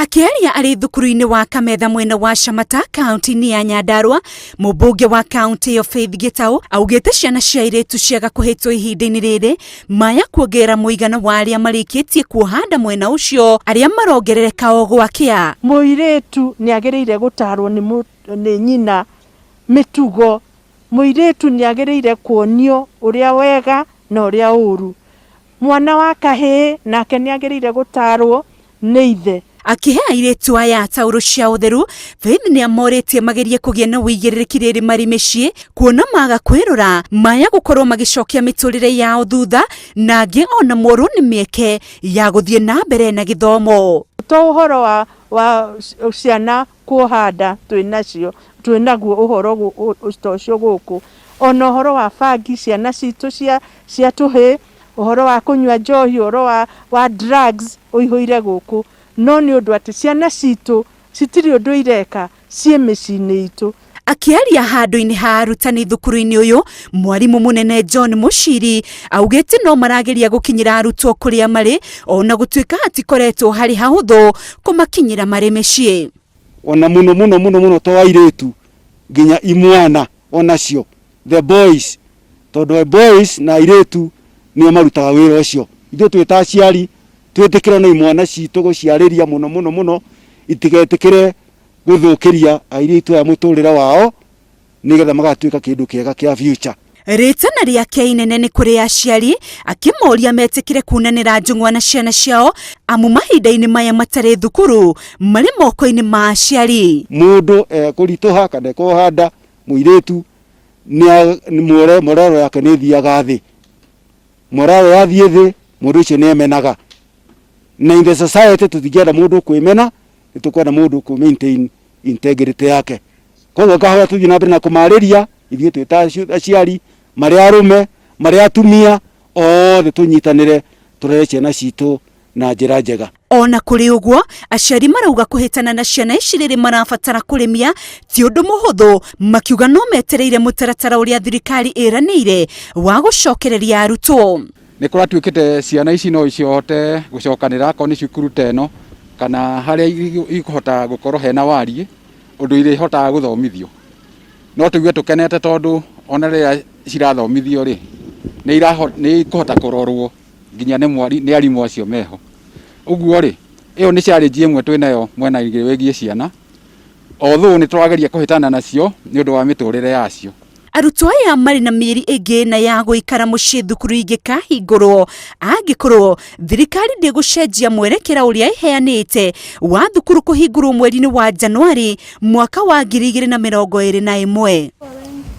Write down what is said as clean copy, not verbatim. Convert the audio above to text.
Akĩaria arĩ thukuru-inĩ wa Kametha mwena wa Shamata kaunti-inĩ ya Nyandarua, mũmbunge wa kaunti ĩyo Faith Gitau augĩte ciana cia airĩtu ciaga kũhĩtwo ihinda-inĩ rĩrĩ maya kuongerera mũigana wa arĩa marĩkĩtie kuoha nda mwena ũcio arĩa marongerereka o gwakĩa. Mũirĩtu nĩ agĩrĩire gũtarwo nĩ nyina mĩtugo. Mũirĩtu nĩ agĩrĩire kuonio ũrĩa wega na ũrĩa ũru. Mwana wa kahĩĩ nake nĩ agĩrĩire gũtaarwo nĩ ithe. Akĩhe airĩtu aya taurũ cia ũtheru, Faith nĩ amorĩtie magerie kũgĩa na ũigĩrĩrĩki rĩrĩ marĩ mĩciĩ kuona maga kwĩrora maya gũkorwo magĩcokia mĩtũrĩre yao thutha na angĩ ona morwo nĩ mĩeke ya gũthiĩ na mbere na gĩthomo. To ũhoro wa wa ciana kuoha nda twĩ nacio twĩ naguo ũhoro ta ũcio gũkũ. Ona ũhoro wa bangi ciana citũ cia cia tũhĩĩ, ũhoro wa kũnyua njohi, ũhoro wa wa drugs ũihũire gũkũ. No nĩ ũndũ atĩ ciana citũ citirĩ ũndũ ireka ciĩ mĩciĩ-inĩ itũ. Akĩaria handũ-inĩ ha arutani thukuru-inĩ ũyũ, mwarimũ mũnene John Mũciri augĩte no marageria gũkinyĩra arutwo kũrĩa marĩ ona gũtuĩka hatikoretwo harĩ hahũthũ kũmakinyĩra marĩ mĩciĩ. Ona mũno mũno mũno mũno to airĩtu nginya imwana onacio the boys tondũ boys na airĩtu nĩo marutaga wĩra ũcio. Ithuĩ twĩ ta aciari twĩtĩkĩre na imwana citũ gũciarĩria mũno mũno mũno itigetĩkĩre gũthũkĩria airĩtu aya mũtũrĩre wao nĩgetha magatuĩka kĩndũ kĩega kĩa future. Rĩtana rĩake inene nĩ kũrĩ aciari akĩmoria metĩkĩre kunanĩra njũng'wa na ciana ciao amu mahinda-inĩ maya matarĩ thukuru marĩ moko-inĩ ma aciari. Mũndũ ekũritũha kana ekoha nda mũirĩtu nĩ morero yake nĩ ĩthiaga thĩ. Morale yathiĩ thĩ mũndũ ũcio nĩ emenaga. Na in the society tũtingĩenda mũndũ ũkwĩmena, nĩ tũkwenda mũndũ ũkũ maintain integrity yake. Koguo ngahoya tũthiĩ na mbere na kũmarĩria ithuĩ twĩ ta aciari, marĩ arũme, marĩ atumia, othe tũnyitanĩre tũrere ciana citũ na njĩra njega. Ona kũrĩ ũguo, aciari marauga kũhĩtana na ciana ici rĩrĩ marabatara kũrĩmia ti ũndũ mũhũthũ, makiuga no metereire mũtaratara ũrĩa thirikari ĩranĩire wa gũcokereria arutwo. Nĩ kũratuĩkĩte ciana ici no cihote gũcokanĩra akorwo nĩ cukuru ta ĩno kana harĩa ikũhota gũkorwo hena wariĩ ũndũ irĩhotaga gũthomithio. No tũigue tũkenete tondũ ona rĩrĩa cirathomithio rĩ, nĩ ikũhota kũrorwo nginya nĩ arimũ acio meho. Ũguo rĩ, ĩyo nĩ challenge ĩmwe twĩnayo mwena-inĩ wĩgiĩ ciana, although nĩ tũrageria kũhĩtana nacio nĩ ũndũ wa mĩtũrĩre yacio. Arutwo aya marĩ na mĩeri ĩngĩ ĩna ya gũikara mũciĩ thukuru ingĩkahingũrwo angĩkorwo thirikari ndĩgũcenjia mwerekera ũrĩa ĩheanĩte wa thukuru kũhingũrwo mweri-inĩ wa Januari mwaka wa 2021.